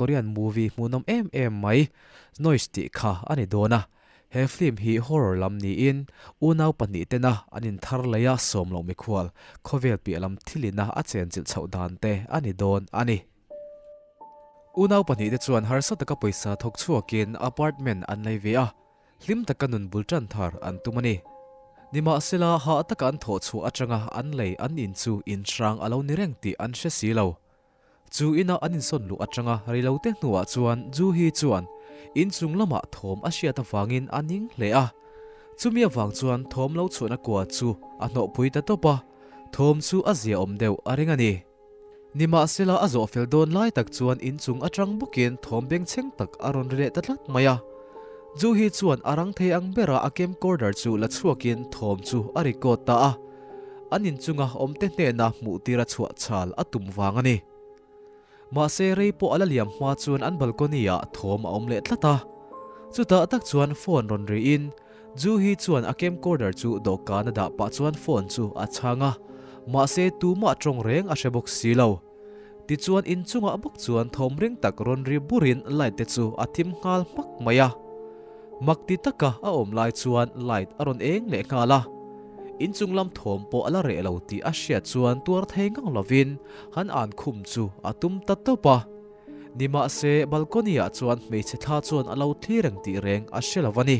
Korean movie hmuhnawm em em mai Noise tih kha a ni dawn a. He film hi horror lam niin unau pahnih tena an inthar leia sawm loh mikhual khawvel piah lam thilina a chenchilh chhoh dan te a ni dawn a ni. Unau pahnih te chuan harsa taka pawisa thawk chhuakin apartment an lei ve a. Hlim taka nun bul tan thar an tum a ni. Nimahsela, hah taka an thawh chhuah atanga an lei an in chu in hrang a lo ni reng tih an hre si lo. Chu ina an insawn luh atanga reilote hnuah chuan Juhi chuan inchung lamah thawm a hriat avangin a ning hle a. Chumi avang chuan thawm lo chhuahna kua chu a hnawhpui ta tawp a, thawm chu a ziaawm deuh a ring a ni. Nimahsela a zawh fel dawn lai tak chuan inchung atang bawkin thawm bengchheng tak a rawn ri leh ta tlat mai a. Juhi chuan a rang thei ang bera a camcorder chu la chhuakin thawm chu a record ta a. An inchunga awmte hnena hmuh tira chhuah chhal a tum vang a ni. Mahse rei pawh a la liam hma chuan an balcony ah thawm a awm leh tlat a. Chutah tak chuan phone rawn riin Juhi chuan a camcorder chu dawhkan a dah pah chuan phone chu a chhang a, mahse tumah tawng reng a hre bawk si lo. Tichuan inchungah bawk chuan thawm ring tak rawn ri burin light te chu a thim nghal hmak mai a. Mak ti taka a awm lai chuan light a rawn eng leh nghal a. Inchung lam thawm pawh a la reh lo tih a hriat chuan tuar thei ngang lovin han an khum chu a tum ta tawp a. Nimahse, balcony-ah chuan hmeichhe thla chuan a lo thli reng tih reng a hre lo a ni.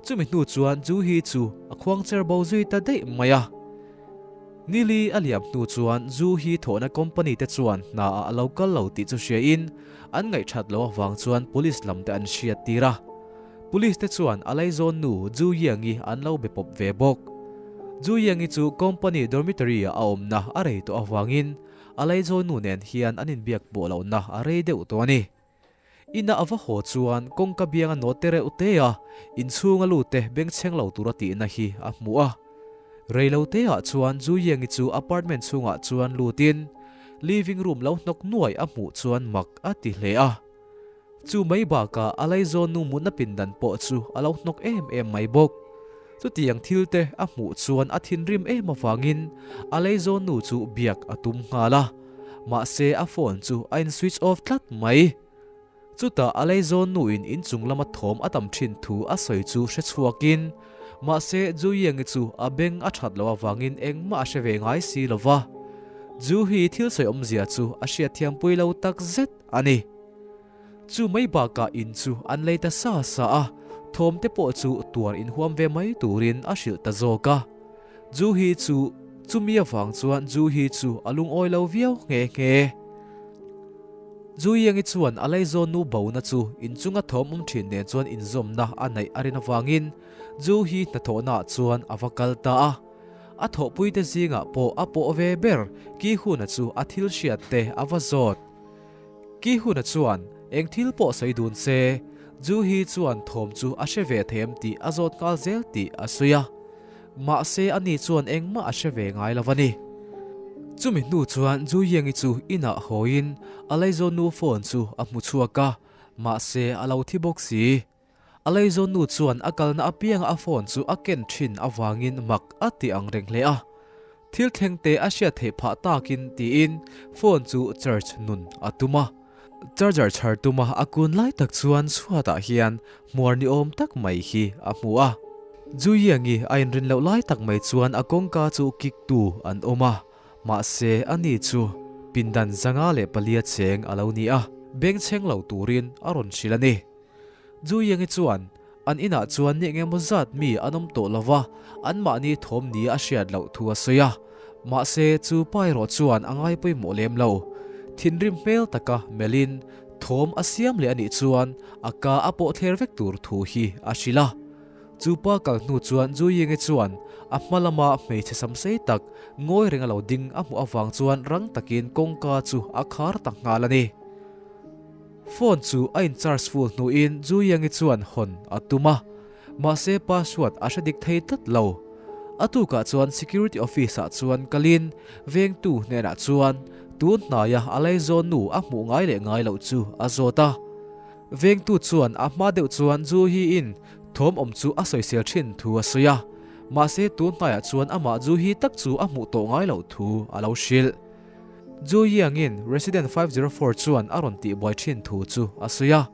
Chumi hnu chuan Juhi chu a khuangcher bo zui ta daih mai a. Nili a liam hnu chuan Juhi thawhna company te chuan hna ah a lo kal lo tih chu hriain an ngaihthat loh avang chuan police lam te an hriat tir a. Police te chuan a laizawn nu Ju Yangi an lo be pawp ve bawk. Ju Yangi chu company dormitory-ah a awmna a rei tawh avangin A laizawn nu nen hian an inbiak pawh lohna a rei deuh tawh a ni. Ina a va haw chuan kawngka biang a nawt te reuh te a, inchhung a lut te bengchheng lo tura tihna hi a hmu a. Rei lo te ah chuan Zuiengi chu apartment chhungah chuan lutin living room lo hnawk nuai a hmuh chuan mak a ti hle a. Chu mai bakah a laizawn nu mutna pindan pawh chu a lo hnawk em em mai bawk. Chutiang thil te a hmuh chuan a thinrim em avangin a laizawn nu chu biak a tum nghal a, mahse a phone chu a in switch off tlat mai. Chutah a laizawn nu in inchung lama thawm a tam thin thu a sawi chu hre chhuakin, mahse Juiengi chu a beng a that loh avangin engmah a hre ve ngai si lo va. Ju hi thil sawi awmzia chu a hriatthiampui lo takzet a ni. Chu mai bakah in chu an lei ta sa sa a, thawm te pawh chu tuar inhuam ve mai turin a hrilh ta zawk a. Juhi chu chumi avang chuan Juhi chu a lungawi lo viau nghe nghe. Juiengi chuan a laizawn nu bona chu inchunga thawm awm thin nen chuan inzawmna a neih a rin avangin Juhi hnathawhnaah chuan a va kal ta a. A thawhpuite zingah pawh a pawh ve ber Kihuna chu a thil hriat te a va zawt. Kihuna chuan eng thil pawh sawi dun se, Juhi chuan thawm chu a hre ve them tih a zawt nghal zel tih a sawi a. Mahse ani chuan engmah a hre ve ngai lo a ni. Chumi hnu chuan Juiengi chu inah hawiin a laizawn nu phone chu a hmu chhuak a, mahse a lo thi bawk si. A laizawn nu chuan a kalna apianga a phone chu a ken thin avangin mak a ti ang reng hle a. Thil thleng te a hriat theih phah takin tiin phone chu charge nun a tum a. Charger chhar tuma a kun lai tak chuan chhuatah hian hmuar ni awm tak mai hi a hmu a. Juiengi a inrin loh lai tak mai chuan a kawngka chu kick tu an awm a, mahse ani chu pindan 504 cheng a lo ni a, bengchheng lo turin a rawn hrilh a ni. Juiengi chuan an inah chuan ni engemaw zat mi an awm tawh lova, anmahni thawm nia a hriat loh thu a sawi a. Mahse, chu pa erawh chuan a ngai pawimawh lem lo. Thinrim hmel taka melhin thawm a siam leh a nih chuan a ka a pawh thler vek tur thu hi a hrilh a. Chu pa kal hnu chuan Juiengi chuan a hma lama hmeichhe samsei tak ngawi reng a lo ding a hmuh avang chuan rang takin kawngka chu a khar ta nghal a ni. Phone chu a in charge full hnuin Juiengi chuan hawn a tum a, mahse password a hre dik thei tlat lo. A tukah chuan security office ah chuan kalin vengtu hnenah chuan tun hnaia a laizawn nu a hmuh ngai leh ngai loh chu a zawt a. Vengtu chuan a hma deuh chuan Juhi-in thawm awm chu a sawisel thin thu a sawi a, mahse tun hnaiah chuan amah Juhi tak chu a hmuh tawh ngai loh thu a lo hrilh. Zu Yang-in Resident 504 chuan a rawn tihbuai thin thu chu a sawi a.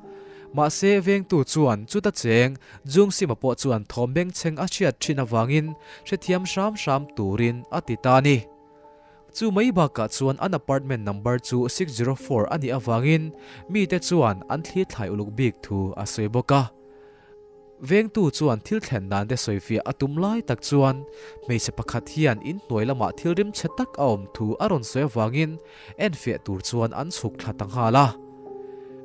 Mahse, vengtu chuan chuta cheng Jung Sima pawh chuan thawm bengchheng a hriat thin avangin hrethiam hram hram turin a ti ta a ni. Chu mai bakah chuan an apartment number chu 604 a nih avangin mite chuan an thli thlai uluk bik thu a sawi bawk a. Vengtu chuan thil thlen dan te sawifiah a tum lai tak chuan hmeichhe pakhat hian in hnuai lamah thil rimchhe tak a awm thu a rawn sawi avangin enfiah tur chuan an chhuk thla ta nghal a.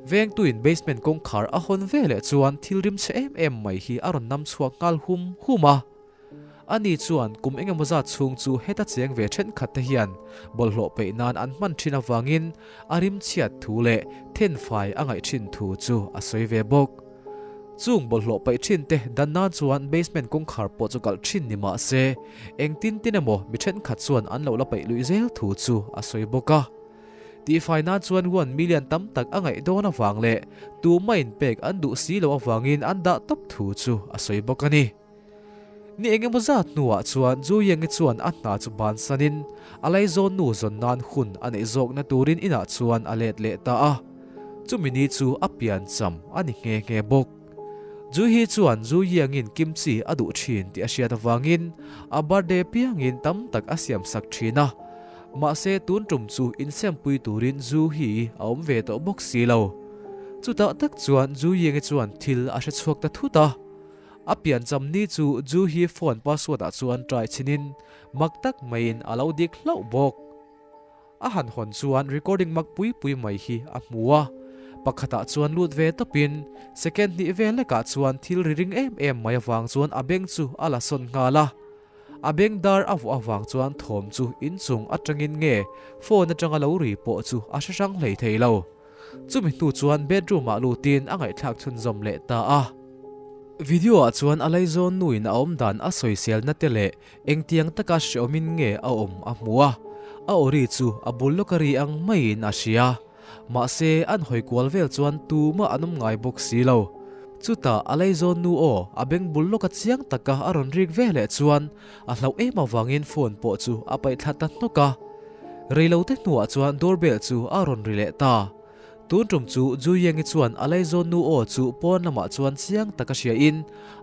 Vengtuin basement kawngkhar a hawn veleh chuan thil rimchhe em em mai hi a rawn nam chhuak nghal hum hum a. Ani chuan kum engemaw zat chhung chu heta cheng ve thenkhat te hian bawlhhlawh peih nan an hman thin avangin a rimchhiat thu leh thenfai a ngaih thin thu chu a sawi ve bawk. Chung bawlhhlawh paih thin te dan nan chuan basement kawngkhar pawh chu kalh thin ni mah se engtin tin emaw mi thenkhat chuan an lo la paih luih zel thu chu a sawi bawk a. Tihfai nan chuan 1 million tam tak a ngaih dawn avang leh tumah inpek an duh si loh avangin an dah tawp thu chu a sawi bawk a ni. Ni engemaw zat hnuah chuan Zu Yangi chuan a hna chu bansanin a laizawn nu zawn nan hun a neih zawkna turin inah chuan a let leh ta a. Chumi ni chu a piancham a ni nghe nghe bawk. Zu hi chuan Zu Yangin kimchi a duh thin tih a hriat avangin a birthday piangin tam tak a siamsak thin a. Mahse tun tum chu insempui turin Zu hi a awm ve tawh bawk si lo. Chutah tak chuan Zu Yangi chuan thil a hrechhuak ta thut a. A piancham ni chu Ju hi phone password ah chuan try chhin in mak tak maiin a lo dik hlauh bawk. A han hawn chuan recording mak pui pui mai hi a hmu a, pakhat ah chuan lut ve tawp in second hnih vel lek ah chuan thil ri ring em em mai avang chuan a beng chu a la sawn nghal a. A beng dar a vuah avang chuan thawm chu inchung atangin nge phone atanga lo ri pawh chu a hre hrang hlei thei lo. Chumi hnu chuan bedroom ah lutin a ngaihthlak chhunzawm leh ta a. Video ah chuan a laizawn nuin a awm dan a sawiselna te leh engtiang taka hreawmin nge a awm a hmu a, a awri chu a bul lawka ri ang maiin a hria. Mahse, an hawi kual vel chuan tumah an awm ngai bawk si lo. Chutah a laizawn nu aw a beng bul lawka chiang taka a rawn rik ve leh chuan a hlauh em avangin phone pawh chu a paih thla ta hnawk a. Reilote hnuah chuan doorbell chu a rawn ri leh ta. Tun tum chu Ju Yangi chuan a laizawn nu aw chu pawn lamah chuan chiang taka hriain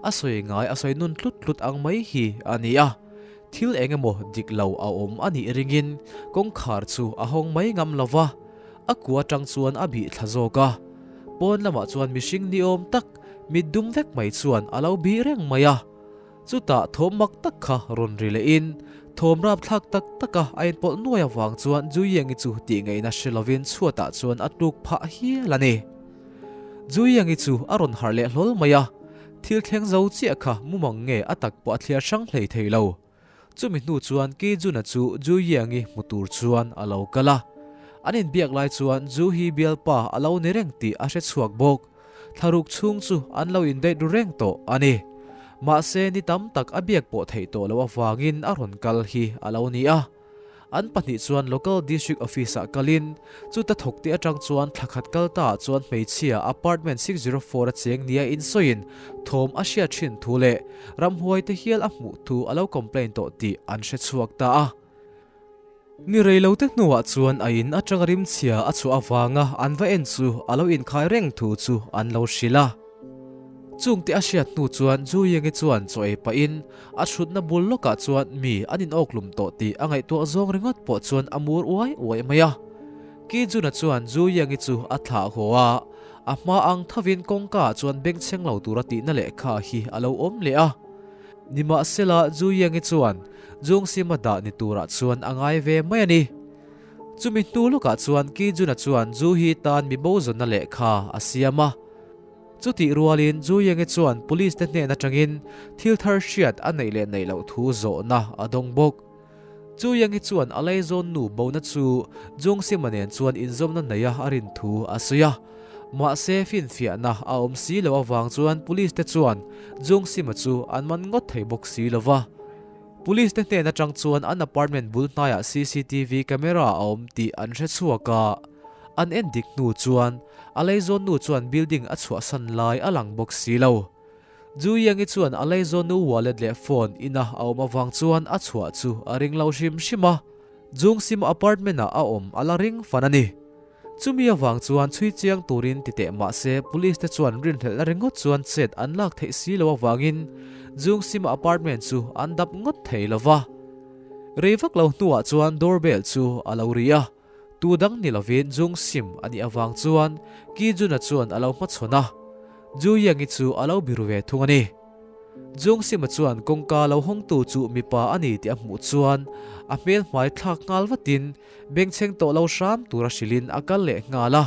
a sawi ngai a sawi nun tlut tlut ang mai hi a ni a. Thil eng emaw dik lo a awm a nih ringin kawngkhar chu a hawng mai ngam lo va, a kua atang chuan a bih thla zawk a. Pawn lamah chuan mihring ni awm tak mit dum vek mai chuan a lo bih reng mai a. Chutah thawm mak tak kha rawn ri lehin thawm rapthlak tak taka a inpawlh nuai avang chuan Juiangi chu tih ngaihna hre lovin chhuatah chuan a tluk phah hial a ni. Juiangi chu a rawn harh leh hlawl mai a, thil thleng zo chiah kha mumang nge a tak pawh a thliar hrang hlei thei lo. Chumi hnu chuan Kijuna chu Juiangi hmu tur chuan a lo kal a, an inbiak lai chuan Ju hi bialpa a lo ni reng tih a hre chhuak bawk. Thlaruk chhung chu an lo indaih ru reng tawh a ni. Mahse, ni tam tak a biak pawh theih tawh loh avangin a rawn kal hi a lo ni a. An pahnih chuan Local District Office-ah kalin, chuta thawkte atang chuan thla khat kal taah chuan hmeichhia apartment 604 a cheng nia insawiin thawm a hriat thin thu leh ramhuaite hial a hmuh thu a lo complain tawh tih an hre chhuak ta a. Ni reilote hnuah chuan a in atanga rimchhia a chhuah avanga an va en chu a lo inkhai reng thu chu an lo hrilh a. Chungte a hriat hnu chuan Juiengi chuan chaw ei pahin a thutna bul lawkah chuan mi an inawklum tawh tih a ngaihtuah zawng ringawt pawh chuan a mur uai uai mai a. Kijuna chuan Juiengi chu a thlah haw a, a hma ang thovin kawngkaah chuan bengchheng lo tura tihna lehkha hi a lo awm leh a. Nimahsela, Juiengi chuan Jungsima dah ni turah chuan a ngai ve mai a ni. Chumi hnu lawkah chuan Kijuna chuan Juhi tan mi bo zawnna lehkha a siam a. Chutih rualin Juiengi chuan police te hnen atangin thil thar hriat a neih leh neih loh thu zawhna a dawng bawk. Juiengi chuan a laizawn nu bona chu Jungsima nen chuan inzawmna neia a rin thu a sawi a. Mahse finfiahna a awm si loh avang chuan police te chuan Jungsima chu an man ngawt thei bawk si lo va. Police te hnen atang chuan an apartment bul hnaiah cctv camera a awm tih an hre chhuak a, an en dik hnu chuan a laizawn nu chuan building a chhuahsan lai a lang bawk si lo. Juiangi chuan a laizawn nu wallet leh phone ina a awm avang chuan a chhuah chu a ring lo hrim hrim a. Jung Sim apartment ah a awm a la ring fan a ni. Chumi avang chuan chhui chiang turin ti teh mah se police te chuan rinhlelhna ringawt chuan chet an lak theih si lo avangin Jung Sim apartment chu an dap ngawt thei lo va. Rei vak lo hnuah chuan doorbell chu a lo ri a, tu dang ni lovin Jung Sim a nih avang chuan Ki Jun-a chuan a lo hmachhawn a, Ju Yang-i chu a lo biru ve thung a ni. Jung Sim-a chuan kawngka lo hawngtu chu mipa a ni tih a hmuh chuan a hmel hmai thlak nghal vatin Bengchheng tawh lo hram tura hrilhin a kal leh nghal a.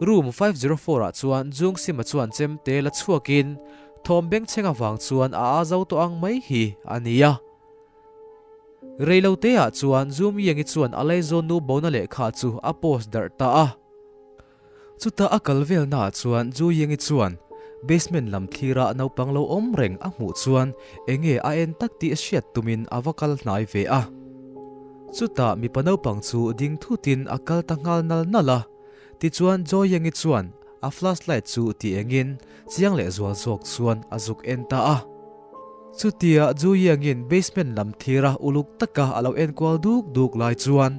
Room 504 ah chuan Jung Sima chuan chemte la chhuakin thawm bengchheng avang chuan a aa zo tawh ang mai hi a ni a. Reilote ah chuan Zoom Yengi chuan a laizawn nu bona lehkha chu a post darh ta a. Chutah a kal velnaah chuan Ju Yengi chuan basement lam thlira naupang lo awm reng a hmuh chuan enge a en tak tih hriat tumin a va kal hnai ve a. Chutah mipa naupang chu ding thutin a kal ta nghal nal nal a. Tichuan Jo Yengi chuan a flashlight chu ti engin chiang leh zual zawk chuan a zuk en ta a. Chutia Ju Yengin basement lam thlira uluk taka a lo enkual duk duk lai chuan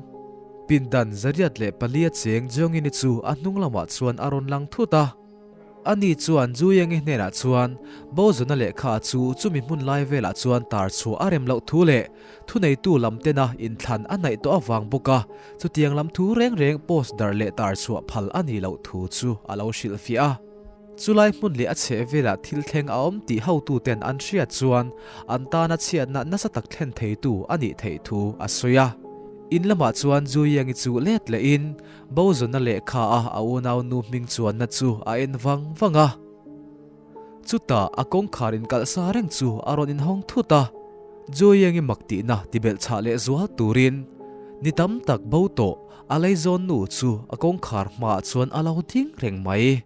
Pindan 104 a cheng Jeongin-i chu a hnung lamah chuan a rawn lang thut a. Ani chuan Juyengi hnenah chuan Bozona lehkha chu chumi hmun lai velah chuan tar chhuah a rem loh thu leh thuneitu lam tena inthlan a hnaih tawh avang bawk a, chutiang lam thu reng reng post darh leh tar chhuah phal a nih loh thu chu a lo hrilhfiah a. Chulai hmun leh a chheh velah thil thleng a awm tih hotuten an hriat chuan an tana chhiatna nasa tak thlen theitu a nih theih thu a sawi a. In lamah chuan Juiangi chu let lehin Bozona lehkha a a unau nu hming chuanna chu a en vang vang a. Chutah a kawngkhar inkalh sa reng chu a rawn inhawng thut a. Juiangi mak tihna tibelh chhah leh zual turin ni tam tak bo tawh a leizawn nu chu a kawngkhar hmaah chuan a lo ding reng mai.